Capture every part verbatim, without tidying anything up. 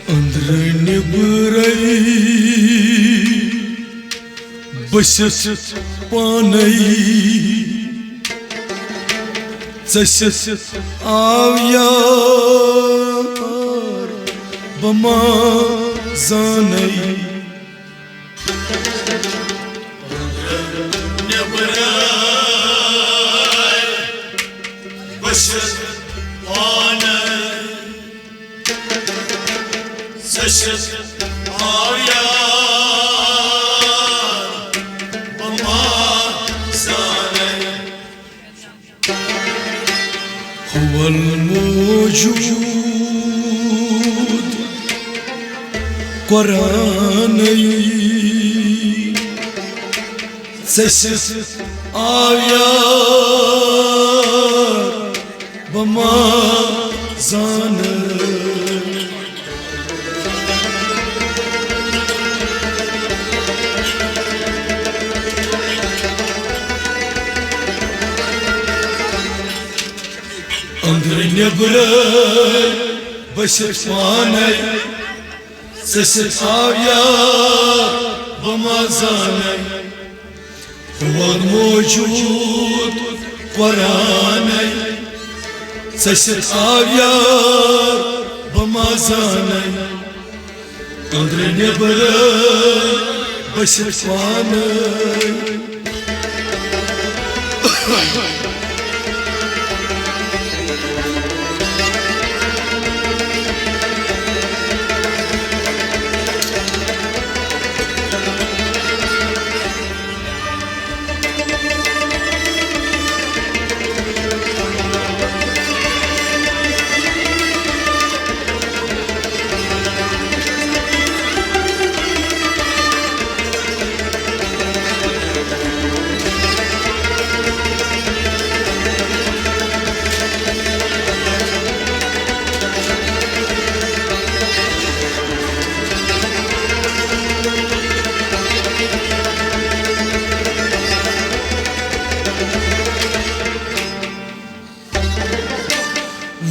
أنٛدرٕ نیٚبرَے بٔسِتھ پانَے ژٔسِتھ آو یار، بہٕ ما زانَے۔ نیٚبرَے بٔسِتھ پانَے ژٔسِتھ آو یار، بہٕ ما زانَے۔ حول موجود قرآنٕے ژٔسِتھ آو یار، بہٕ ما زانہٕ۔ أنٛدرٕ نیٚبرٕ بٔسِتھ پانَے ژٔسِتھ آو یار، بہٕ ما زانَے۔ حول موجود قرآنٕے ژٔسِتھ آو یار، بہٕ ما زانَے۔ أنٛدرٕ نیٚبرٕ بٔسِتھ پانَے۔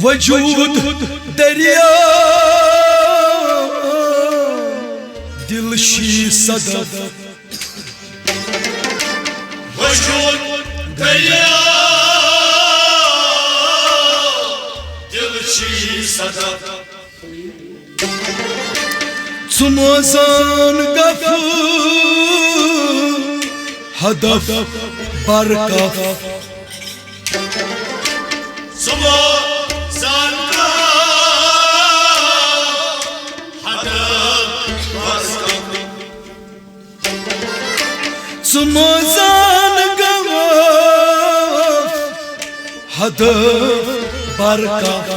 وجود دریا دل شی صدف۔ وجود دریا دل شی صدف۔ ژٕ ما زان گف ہدف برکف۔ ژٕ ما زان گف ہدف برکف۔ ژٕ ما زان گف ہدف برکف۔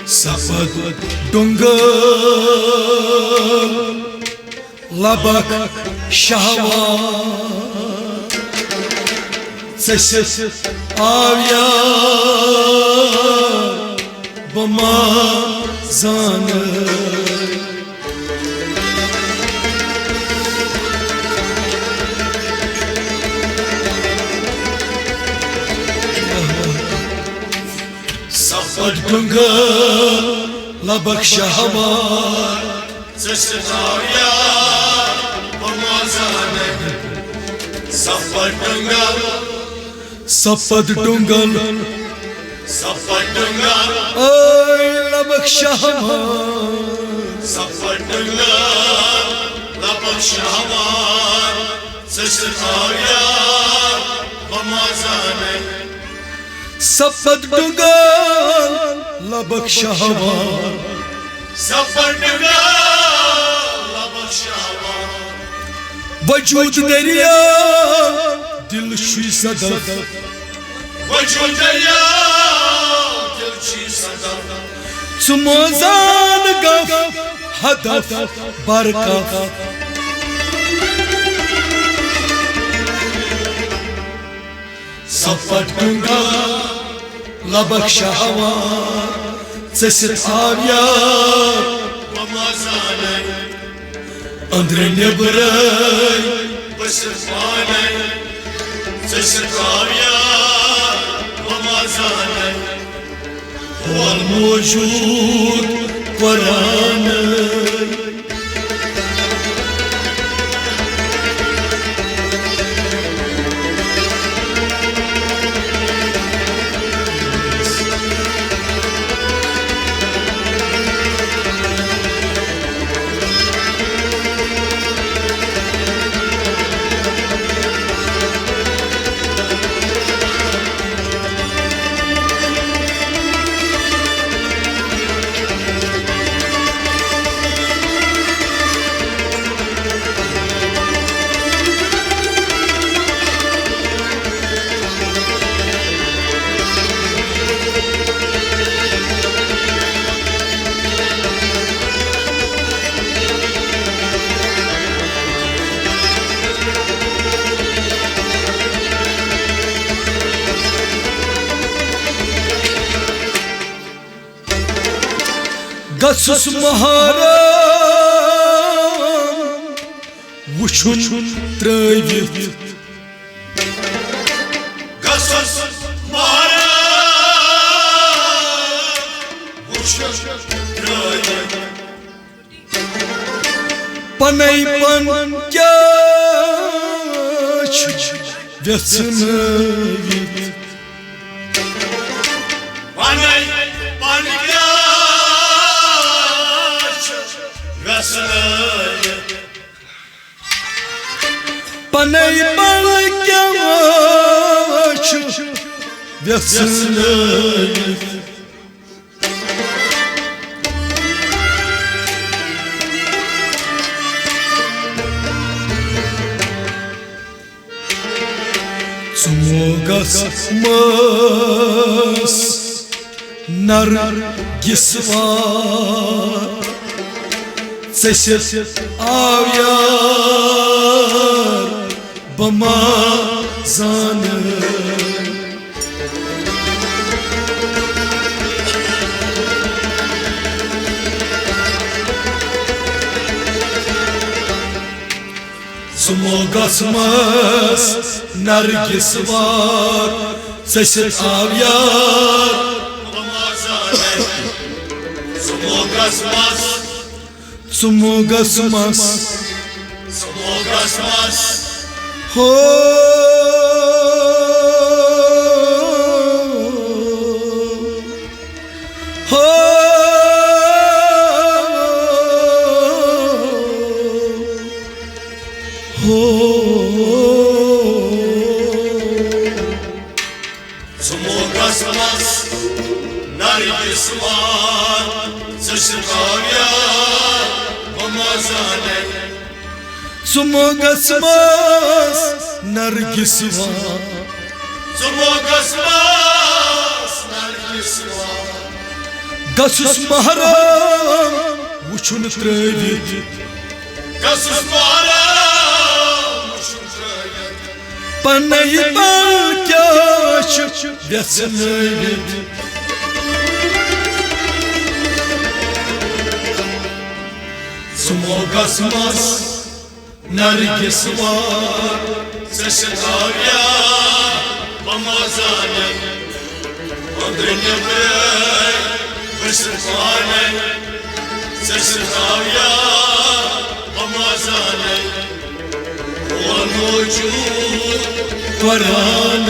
سفد ڈونگل لبک شہوار ژٔسِتھ آو یار، بہٕ ما زانہٕ۔ سفد ڈونگل لبک شہوار ژٔسِتھ آو یار، بہٕ ما زانہٕ۔ سفد ڈونگل، سفد ڈونگل، سفد ڈونگل۔ اے لبک شہوار۔ سفد ڈونگل لبک شہوار ژٔسِتھ آو یار، بہٕ ما زانہٕ۔ سفد ڈونگل لبک شہوار۔ سفد ڈونگل لبک شہوار۔ وجود دریا دل شی صدف۔ وجود دریا دل شی صدف۔ ژٕ ما زان گف ہدف برکف۔ سفد ڈونگل لبک شہوار ژٔسِتھ آو یار، بہٕ ما زانہٕ۔ أنٛدرٕ نیٚبرَے بہٕ چھُس پانَے، ژٕ چھُکھ کامیاب، بہٕ ما زانَے، قول موجود قرآنَے۔ گژھُس محرم وُچھُن ترٲوِتھ۔ گژھُس محرم وُچھُن ترٲوِتھ۔ پنے پن کیٛاہ چھُ ویژھنٲوِتھ؟ پنے پن کیٛاہ چھُ ویژھنٲوِتھ؟ پنے پن کیٛاہ چھُ ویژھنٲوِتھ؟ ژٕ موگس مس نرگس وار، ژےٚ سۭتۍ آو یار بہٕ ما زانہٕ۔ ژٕ موگس مس نرگس وار، ژےٚ سۭتۍ آو یار۔ ژٕ موگس مس، ژٕ موگس مس، ژٕ موگس مس۔ ہو، ہو، ہو۔ ژٕ موگس مس نرگس وار، ژٕ چھِ کامیاب، بہٕ ما زانَے۔ ژٕ موگس مس نرگس وار۔ ژٕ موگس مس نرگس وار۔ گژھُس محرم وُچھُن ترٲوِتھ۔ گژھُس محرم وُچھُن ترٲوِتھ۔ پنے پن کیٛاہ چھُ ویژھنٲوِتھ؟ ژٕ موگس مس نرگس وار، ژےٚ چھِ کامیاب، بہٕ ما زانَے۔ أنٛدرٕ نیٚبرٕ بہٕ چھُس پانَے، ژےٚ چھِ کامیاب، بہٕ ما زانَے۔ قرآن۔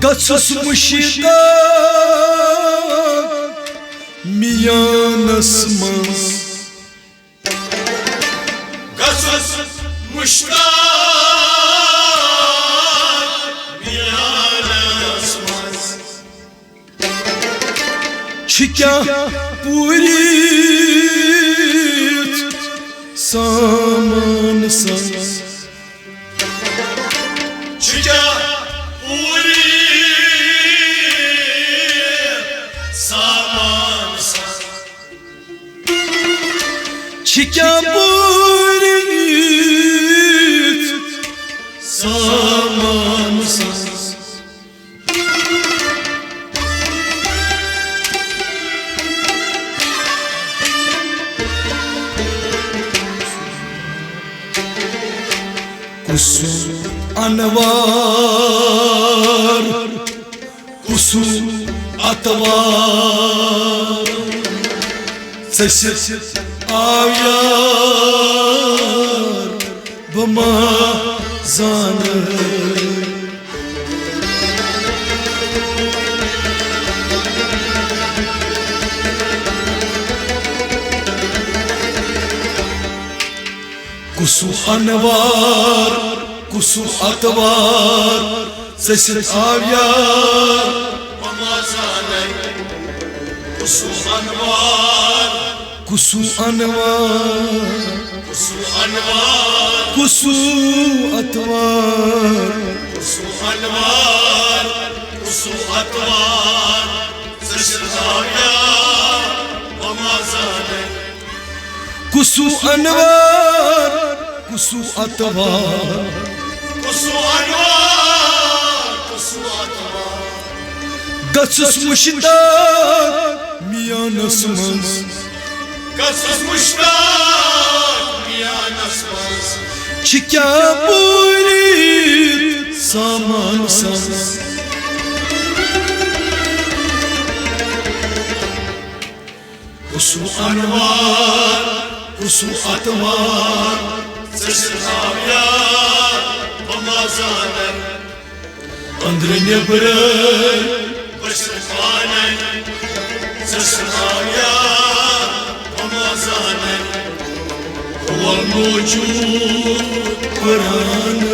گژھُس مُشتاق میانس منٛز۔ مشتاق میانس منٛز۔ چھِ کیٛاہ پوٗرِتھ سامان سان؟ چھِ کیٛاہ پوٗرِتھ سامان سان؟ چھِ کیٛاہ پوٗرِتھ سامان سان؟ کُس انوار، کُس اتوار ژٔسِتھ آو یار، بہٕ ما زانہٕ۔ کُسُو انوار، کُسُو اتوار ژٔسِتھ آو یار۔ کُسُو انوار، کُسُو انوار، کُسُو انوار، کُسُو اتوار، کُسُو انوار، کُسُو اتوار ژٔسِتھ آو یار۔ کُسُو انوار، کُسُو اتوار، کُسُو انوار، کُسُو اتوار گژھُس مُشتاق میانس منٛز۔ گژھُس مُشتاق میانس منٛز۔ چھِ کیٛاہ پوٗرِتھ سامان سان؟ کُسُو انوار، کُسُو اتوار ژٔسِتھ آو یار۔ بہٕ ما زانن أنٛدرٕ نیٚبرٕ بہٕ چھُس پانَے ژٔسِتھ آو یار۔ بہٕ ما زانن کول موجود پرانہٕ۔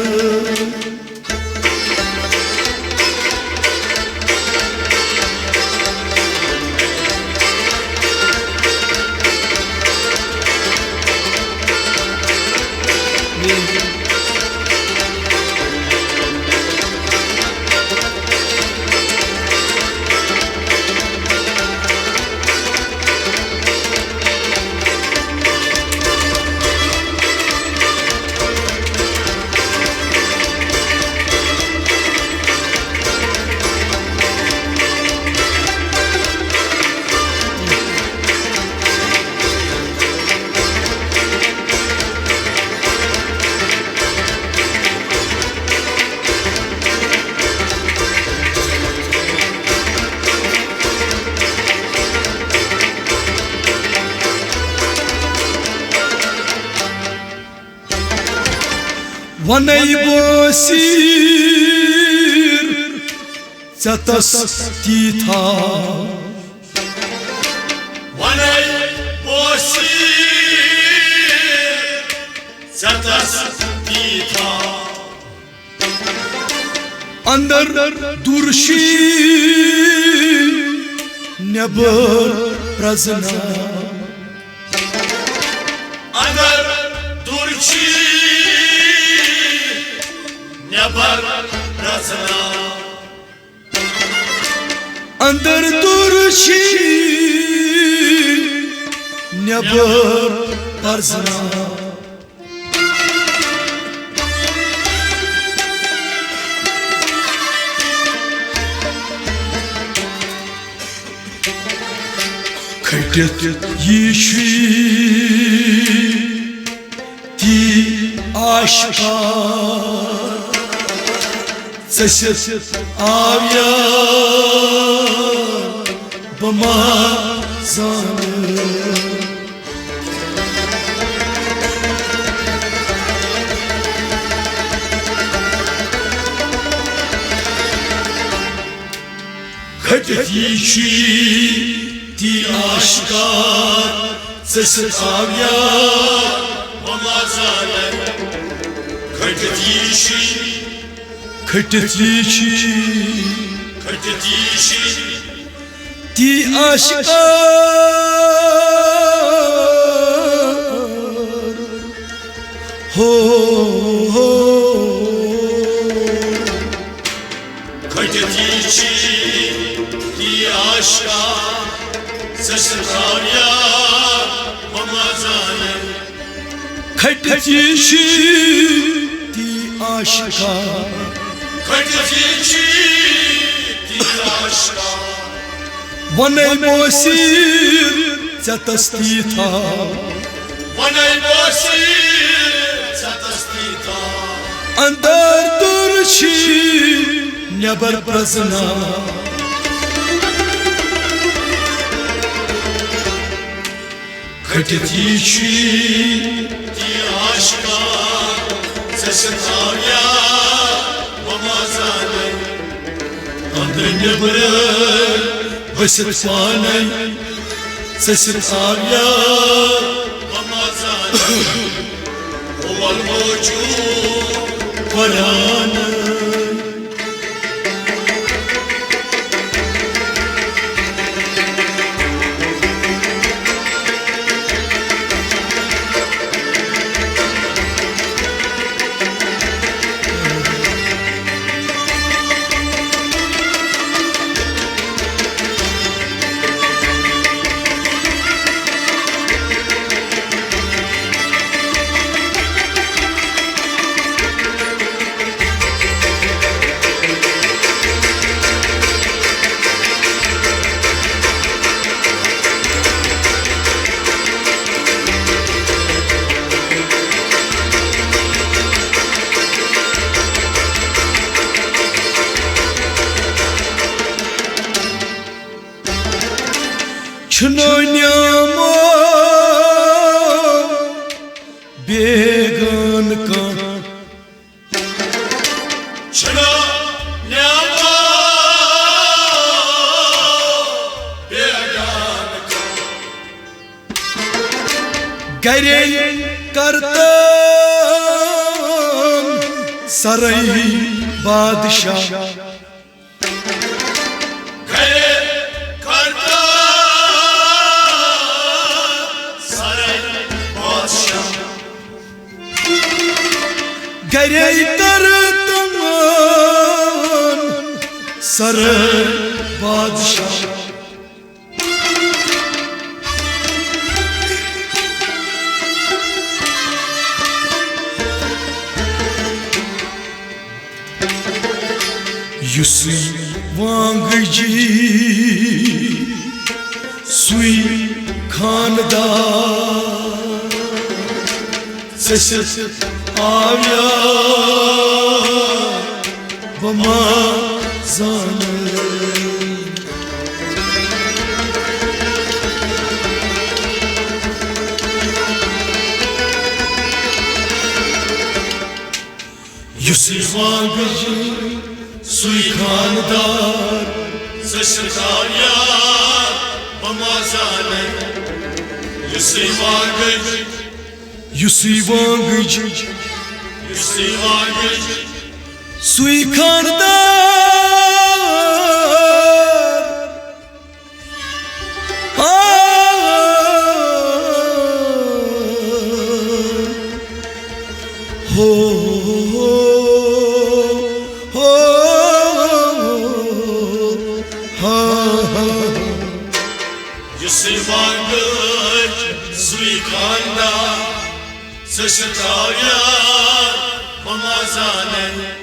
ونے بوسیر ژتس تیتھا۔ ونے بوسیر ژتس تیتھا۔ اندر دُرشی نیبر پرزنا۔ اندر دُرشی نیبر پرزنا۔ اندر دُرشی نیبر پرزنا۔ کھٹِتھ یہِ چھُے تی آشکار۔ ژٔسِتھ آو یار بہٕ ما زانہٕ۔ کھٹِتھ یہِ چھُے تی آشکار۔ ژٔسِتھ آو یار کھٔٹِتھ یی چھی، کھٔٹِتھ یی چھی، کھٔٹِتھ یی چھی۔ تی عاشقا۔ ہو، ہو۔ کھٔٹِتھ یی چھی تی عاشقا، ژےٚ سۭتۍ آو یار بہٕ ما زانَے۔ کھٔٹِتھ یی چھی تی عاشقا۔ کھٔٹِتھ یی چھی تی عاشقا۔ وَنَے بوسیٖر ژےٚ تَس تی تھاو۔ وَنَے بوسیٖر ژےٚ تَس تی تھاو۔ اندر تُر چھی نٮ۪بر پرٛزناو۔ کھٔٹِتھ یی چھی تی عاشقا، ژےٚ سۭتۍ آو یار بہٕ ما زانَے۔ اندر نٮ۪بر ؤسِتھ پانَے، ژےٚ سۭتۍ آو یار بہٕ ما زانَے۔ اول موجود قرآن۔ چھُنہٕ نیامو بیگان کانٛہہ۔ چھُنہٕ نیامو بیگان کانٛہہ۔ گرے کرتن سرے بادشاہ۔ گرے کرتن سرے بادشاہ۔ گرے کرتن سرے بادشاہ۔ یُسُے وانگجی سُے خاندار، ژےٚ سۭتۍ آو یار بہٕ ما زانَے۔ یُسُے وانگج سُے خاندار، ژےٚ سۭتۍ آو یار بہٕ ما زانَے۔ یُسُے وانگج، یُسُے وانگج، یُسُے وانگج سُے خاندار۔ آ، ہو، ہو، ہو، ہا، ہا۔ یُسُے وانگج سُے خاندار، ژےٚ سۭتۍ آو یار بہٕ ما زانَے۔